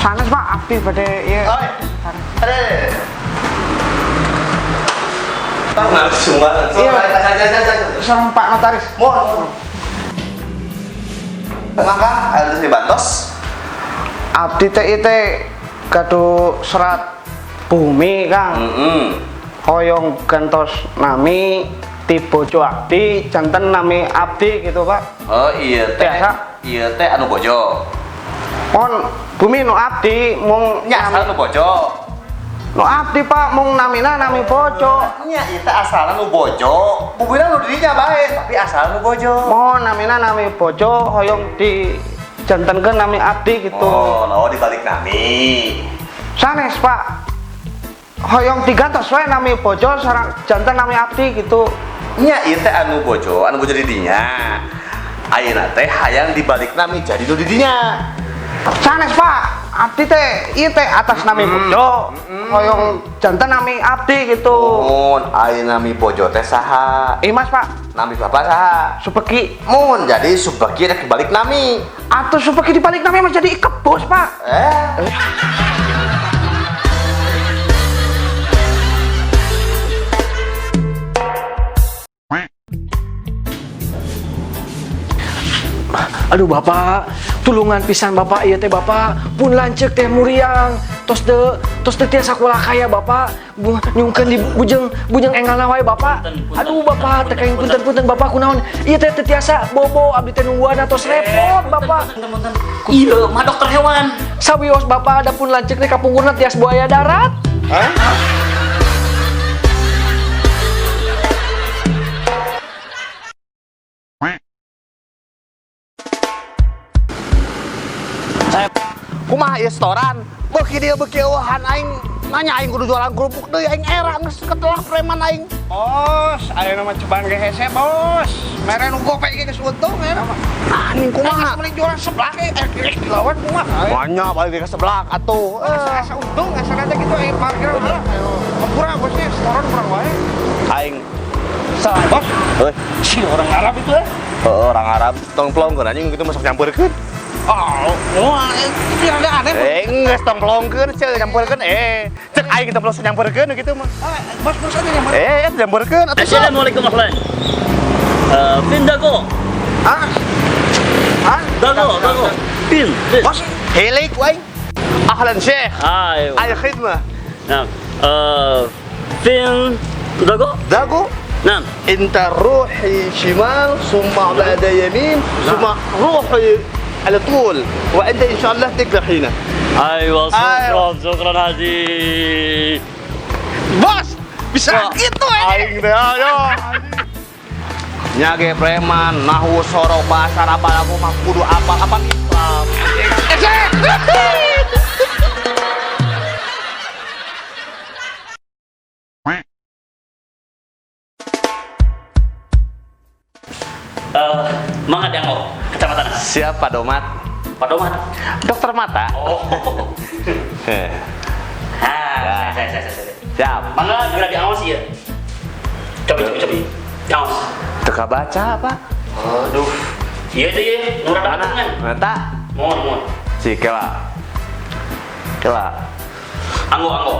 Sanes, Pak, abdi bade ieu. Oi. Ada. Tahu nggak semua? Iya. Sareng Pak Notaris. Mohon. Maka harus dibantos. Abdi teh ieu teh gaduh serat bumi, Kang. Hoyong gantos nami ti bojo abdi janten nami abdi gitu, Pak. Oh iya teh. Biasa. Iya teh anu bojo. Mohon bumi nu abdi mung Nya asal nu bojo. Nu abdi, Pak, mung namina nami bojo. Nya ieu teh asalna nu bojo. Bumina nu dirinya bae, tapi asal nu bojo. Mohon namina nami bojo hoyong di jantenkeun nami abdi gitu. Oh, no dibalik nami. Sanes, Pak. Hoyong digantos we nami bojo sareng janten nami abdi gitu. Nya ieu teh anu bojo didinya. Ayeuna teh hayang dibalik nami jadi nu didinya. Sanes, Pak, abdi teh ieu teh atas nami bojo, hoyong janten nami abdi gitu. Mun ayeuna nami bojo teh saha? Imas, Pak. Nami bapak saha? Subeki. Mun jadi Subeki rek dibalik nami. Atuh Subeki dibalik nami mah jadi kebos, Pak. Aduh Bapak, tulungan pisan Bapak ieu teh Bapak, pun lanceuk teh muriang, tos teu tiasa kaya Bapak, nyungkeun di bujeng bujeng enggalna wae Bapak. Aduh Bapak, teh kaing punten-punten Bapak kunaon? Ieu teh teu tiasa bobo abdi teh nungguan tos repot Bapak. Iya, mah dokter hewan. Sawios Bapak ada pun lanceuk teh kapungkurna tias buaya darat. Kumaha ieu setoran? Beuki dieu beuki eueuhan aing nanya aing kudu jualan kerupuk deui aing era geus ketelak preman aing. Bos, ayeuna mah ceban ge hese, Bos. Mere nu gope ge geus untung ya mah. Anjing kumaha? Geus meuli jualan seblak ge geus dilawan kumaha. Banyak balik ke seblak atuh. Asa untung asa nanti gitu aing parkir lah. Kurang bosnya, setoran kurang wae. Aing salah. Bos, Heuh, Si orang Arab itu eh. heuh, orang Arab tong plongkeun anjing gitu masuk nyampurkeun. Oh, wah, itu rada aneh. Geus tong plongkeun ceu nyampurkeun cek aing tong plong nyampurkeun gitu mah. Bos, bos aja nyampur. Nyampurkeun atuh. Assalamualaikum warahmatullahi. Fin dago. Ah. Ah, Dago, dago. Fin, fin. Bos, Hilik aing. Ahlan Syekh. Ayo. Ay khidmah. Nah, fin dago. Dago Nah, انت روحي شمال ثم بعد يمين ثم روحي على طول وانت ان شاء الله تقدر هنا. ايوه أيوة. شكرا شكرا هذه. Bos, bisa gitu ini. Aing teh ayo. Nya ge preman nahu sorok bahasa Arab aku mah kudu apal apa Islam. Mangga dianggo kecamatan. Siapa Domat? Pak Domat. Dokter mata. Oh. Ah, saya. Siap. Mangga geura diaos ieu. Coba coba coba. Diaos. Teka baca apa? Aduh. Iya teh ieu, nu rada agungan. Mata. Mohon, mohon. Si kela. Kela. Anggo, anggo.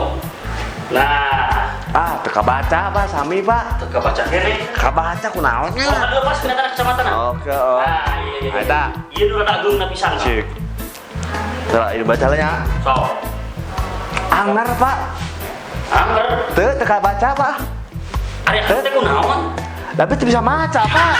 Nah, Ah, teka baca apa sami, Pak? teu baca kene. Teka baca kunaon nya? Oh, ada lepas kena kecamatan. Oke, oh. Nah, iya. Eta. Iya nu rada agung na pisan. Cik. Tera, ini bacanya. So, Anger, Pak. angger. Teu teka baca, Pak. Ari teh kunaon? Tapi teu bisa maca, Pak.